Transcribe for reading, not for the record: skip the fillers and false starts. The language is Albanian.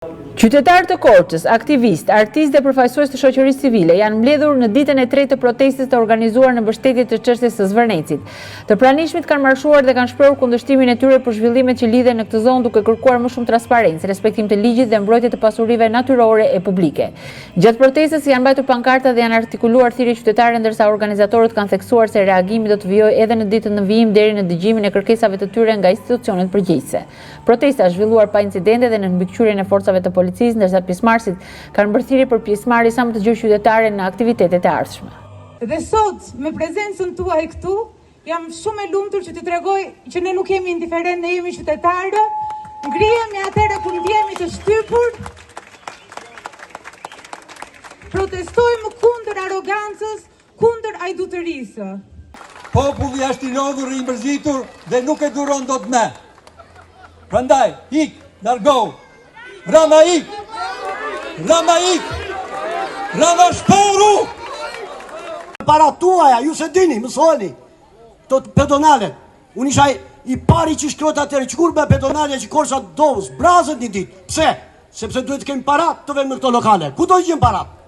Qytetarë të Korçës, aktivistë, artistë dhe përfaqësues të shoqërisë civile janë mbledhur në ditën e tretë të protestës të organizuar në mbështetje të çështjes së Zvërnecit. Të pranishmit kanë marshuar dhe kanë shprehur kundërshtimin e tyre për zhvillimet që lidhen në këtë zonë duke kërkuar më shumë transparencë, respektim të ligjit dhe mbrojtje të pasurive natyrore e publike. Gjatë protestës janë mbajtur pankarta dhe janë artikuluar thirrje qytetare ndërsa organizatorët kanë theksuar se reagimi do të vijojë edhe në ditët në vijim deri në dëgjimin e kërkesave të tyre nga institucionet përgjegjëse. Protesta është zhvilluar pa incidente dhe nën mbikëqyrjen e forcave të policisë, ndërsa pjesëmarrësit kanë bërë thirrje për pjesëmarrje sa më të gjerë qytetare në aktivitetet e ardhshme. Dhe sot, me prezencën tuaj këtu, jam shumë e lumtur që t'ju tregoj që ne nuk jemi indiferentë, ne jemi qytetarë, ngrihemi atëherë kur ndihemi të shtypur, protestojmë kundër arrogancës, Kundër hajdutërisë. Populli është i lodhur e i mërzitur dhe nuk e duron dot më. Prandaj, ik, largohu. Rama ik. Rama ik. Rama shporru. Paratë tuaja, ju s'e dini, mësoheni. Këto pedonalet. Unë isha i pari që shkrota atëherë, që kur me pedonalja që Korça do zbrazet një ditë. Pse? Sepse duhet të kemi para të vemë në këto lokale. Ku do i gjejmë paratë?